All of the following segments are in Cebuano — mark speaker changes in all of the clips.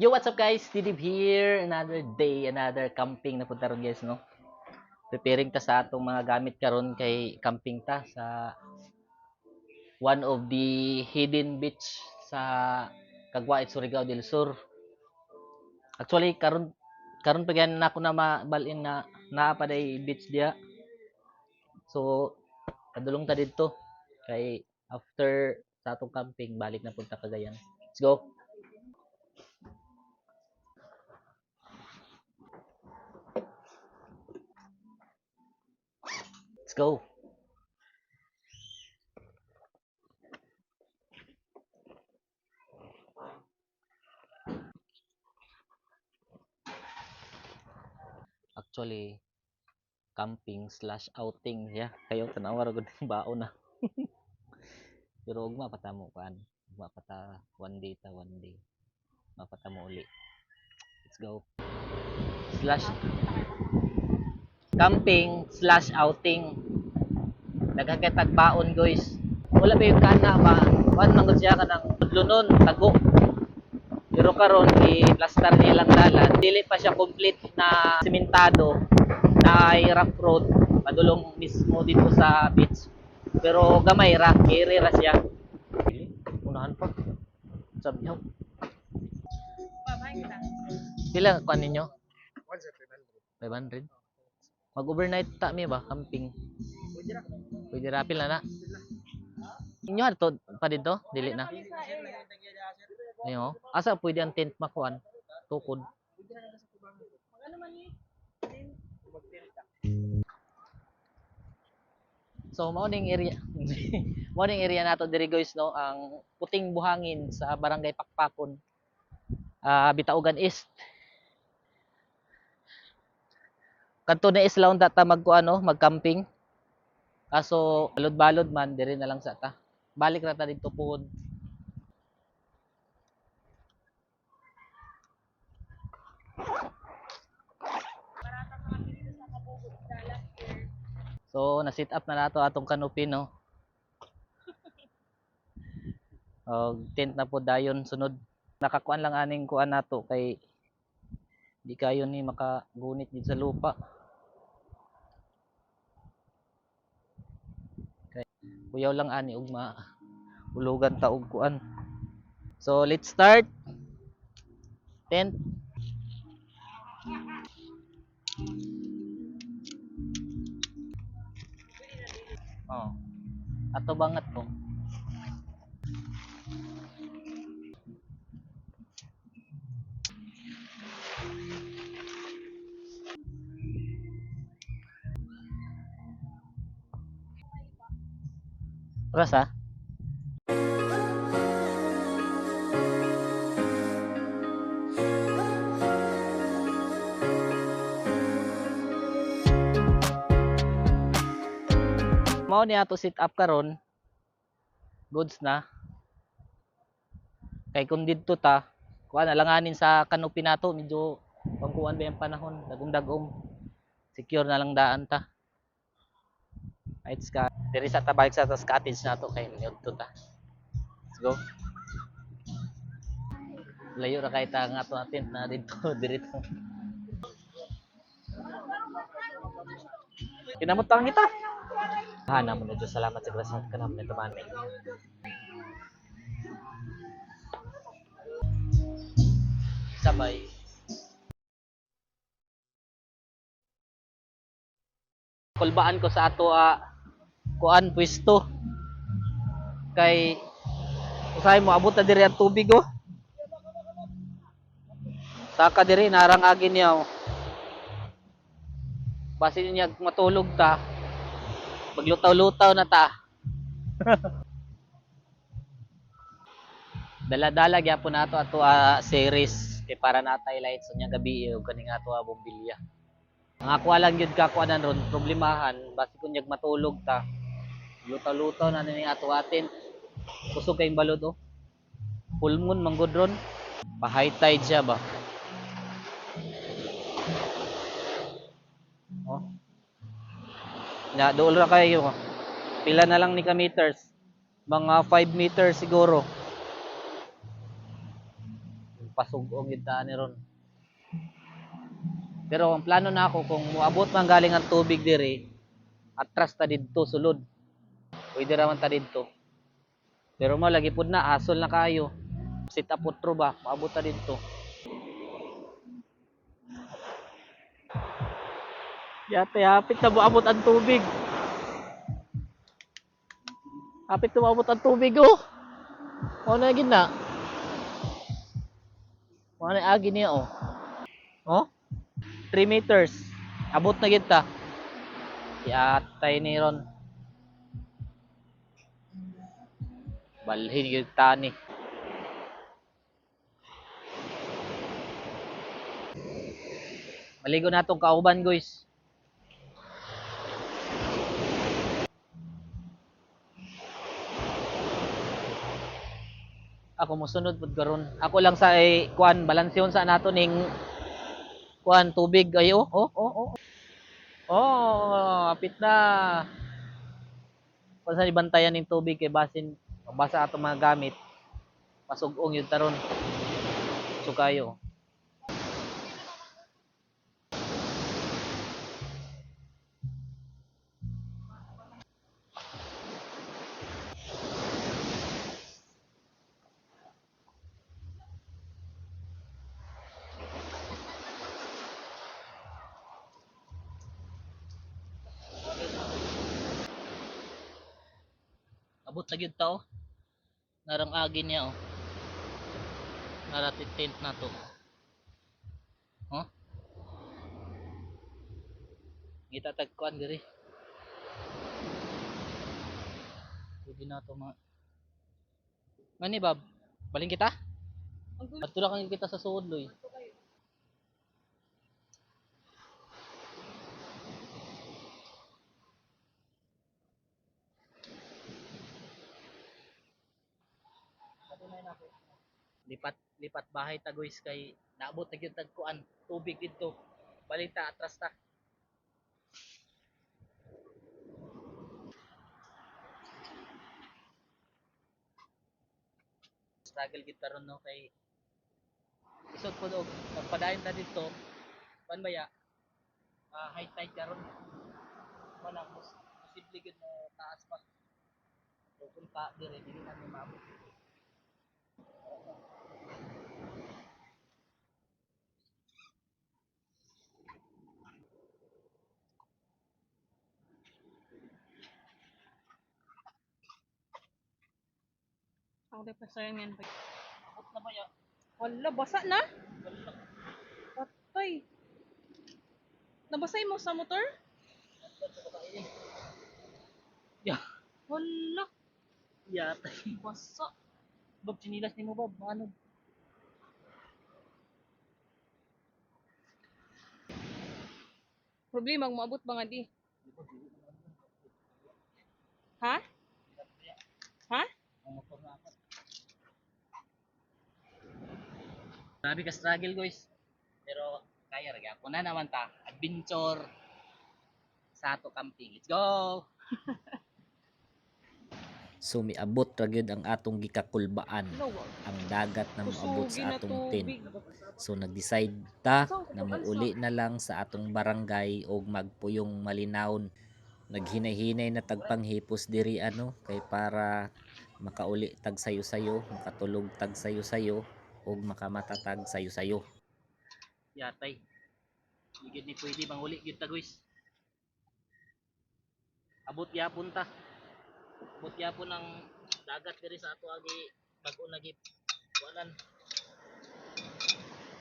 Speaker 1: Yo, what's up guys? Didib here. Another day, another camping na punta ron guys, no? Preparing ta sa atong mga gamit karon kay camping ta sa one of the hidden beach sa Cagwait, Surigao del Sur. Actually, karon karon pa gyud nako na mabalin na naa pa day beach diha. So, padulong ta didto kay after sa atong camping balik na punta Cagayan. Let's go. Let's go. Actually, camping/outing siya. Kayo tanawa ra gud ang baon na. Pero ugma pa ta mo kuan. Ugma pa ta, one day ta, one day. Ugma pa ta mo uli. Let's go. Slash camping/outing. Daghan kay tagbaon guys. Wala pa yung kana ba? Kuan man gud siya kanang lunon, tago. Pero karon i-plaster nilang dalan. Dili pa siya complete na sementado na ay rough road padulong mismo dito sa beach. Pero gamay ra, kiri ra siya. Unahan pa. Sabi niyo.
Speaker 2: Babay kita.
Speaker 1: Pila kuan ninyo? 500. Mag-overnight ta mi ba camping? Pwede ra, pila na. Inyo ato pa dito? Dili na.
Speaker 2: Kami sa area.
Speaker 1: Ayo. Asa pwede ang tent makuan? Tukod.
Speaker 2: Mag-ano man ni?
Speaker 1: So mao ning area. Mao ning area nato diri guys, no, ang Puting Buhangin sa Barangay Pakpakon. Ah, Bitaugan East. Kadto na isla unta ta magkuan no, mag-camping. Kaso balod-balod man diri na lang sa ta. Balik ra ta didto pod.
Speaker 2: Barata sa kami dito sa Kabugod sa last year.
Speaker 1: So na-set up na nato atong canopy, no. Og tent na po dayon sunod. Nakakuan lang aning kuan nato kay di kayo ni makagunit gid sa lupa. Kay kuyaw lang ani ug ma ulugan ta og kuan. So let's start. Tent. Oh. Ato bangat ko. Oras ah. Mao ni ato sit up karon. Goods na. Kay kung didto ta, kuan alanganin sa canopy nato, medyo pangkuan ba yung panahon, dagom-dagom. Secure na lang daan ta. Right, ska. Diri sa tabalik sa tas cottage nato kay niudto ta. Let's go. Layo ra kay ta nga ato tent na didto diri to. Kinamutang kita. Ha, namo na Diyos, salamat sa grasya at kanam nito man. Sabay. Kulbaan ko sa ato kuan pwesto. Kay usahay mo abot na diri ang tubig oh. Saka diri narang agi niya oh. Basin niya matulog ta. Maglutaw-lutaw na ta. Dala-dala gyapon nato ato series kay para natay lights unya gabi ug kaning ato bombilya. Ang ako lang gyud kakuanan ron problemahan basi kun yag matulog ta. Lutaw-lutaw na ni ato atin. Kusog kayong balod oh. Full moon manggod ron. Pa high tide siya ba. Oh. Nya dool ra kayo. Pila na lang ni ka meters? Mga 5 meters siguro. Mapasug-ong gyud ta ani ron. Pero ang plano na ako, kung moabot man galing ang tubig diri, atras ta didto sulod. Pwede ra man ta didto. Pero mo lagi pud na asol na kaayo. Sit up utro ba, moabot ta didto. Yate, hapit na moabot ang tubig. Hapit na moabot ang tubig, oh. Mao na gid na. Mao na agi niya, oh. Oh? 3 meters. Abot na gid ta. Yatay ni ron. Balhin gyud ta ni. Maligo na atong kauban, guys. Ako mosunod pud karon. Ako lang sa eh, kuan balansyon sa nato ning kuan tubig ay, oh oh oh oh. Oh, apit na. Kung sa ibantayan ning tubig kay basin mabasa atong mga gamit, pasug-ong yun taron. So kayo. Abot na gyud ta, oh. Narang agi niya, oh. Narati tent na to. Oh? Ngita tag kuan diri. Pwede na to mga. Ngani bab? Balin kita? Adto lang kita sa suod, loy. Lipat lipat bahay ta, guys, kay naabot na gyud tag kuan tubig didto. Balin ta, atras ta. Struggle gid karon, no, kay isod pod og pagpadayon ta didto, kuan baya, high tide karon. Mo na mas posible gid mo taas pa. Pupunta dire dili na mi maabot.
Speaker 2: Ako rin pa yan.
Speaker 1: Abot na baya.
Speaker 2: Wala, basa na? Patay. Nabasay mo sa motor?
Speaker 1: Ya,
Speaker 2: Wala,
Speaker 1: yatay.
Speaker 2: basa.
Speaker 1: Bob, chinilas nimo, Bob, ano?
Speaker 2: Problema, ang maabot ba nga di? Ha? Ha?
Speaker 1: Ang motor na ako. Grabe ka struggle, guys. Pero kaya ra gyapon na naman ta. Adventure sa ato camping. Let's go.
Speaker 3: So miabot ra gyud ang atong gikakulbaan,
Speaker 2: Lawa.
Speaker 3: ang dagat na moabot
Speaker 2: Kusugi
Speaker 3: sa
Speaker 2: na
Speaker 3: atong tent.
Speaker 2: tubig.
Speaker 3: So nag-decide ta
Speaker 2: Saan
Speaker 3: na
Speaker 2: ko
Speaker 3: muuli na lang sa atong barangay og magpuyong malinawon. Naghinay-hinay na tagpanghipos diri ano kay para makauli tag sayo-sayo, makatulog tag sayo-sayo ug makamatatag sayo-sayo.
Speaker 1: Yatay. Di gyud ni pwede manguli gyud ta, guys. Abot gyapon ta. Abot gyapon ang dagat diri sa ato agi bag-o na gi kuanan.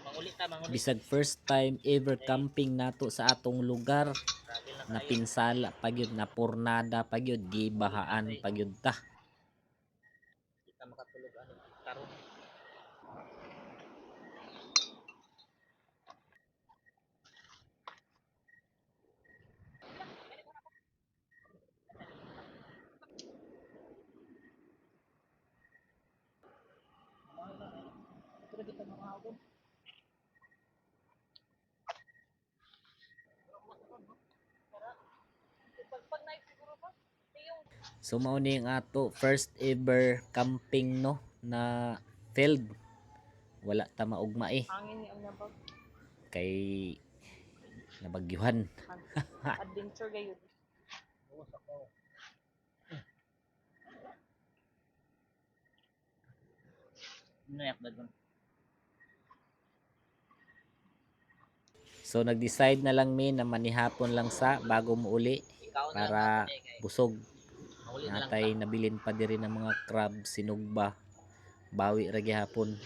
Speaker 1: Manguli ta, manguli.
Speaker 3: Bisag first time ever camping nato sa atong lugar,
Speaker 1: Struggle na kayo.
Speaker 3: napinsala pa gyud, napurnada pa gyud, gibahaan pa gyud ta.
Speaker 1: Di ta makatulog ano karon.
Speaker 2: Pag night siguro ba? Yung
Speaker 3: So mao ni ang ato first ever camping, no, na field. Wala ta maugma eh
Speaker 2: Hangin ni ang nabag.
Speaker 3: Kay nabagyuhan.
Speaker 2: Adventure gayud.
Speaker 1: Ano yak ba dun?
Speaker 3: So nag-decide na lang mi na manihapon lang sa bago muuli
Speaker 1: Ikaw na lang
Speaker 3: para
Speaker 1: ako, kay
Speaker 3: busog.
Speaker 1: Mahuli na lang
Speaker 3: Natay
Speaker 1: ta.
Speaker 3: nabilin pa diri ng mga crab, sinugba. Bawi ra gihapon.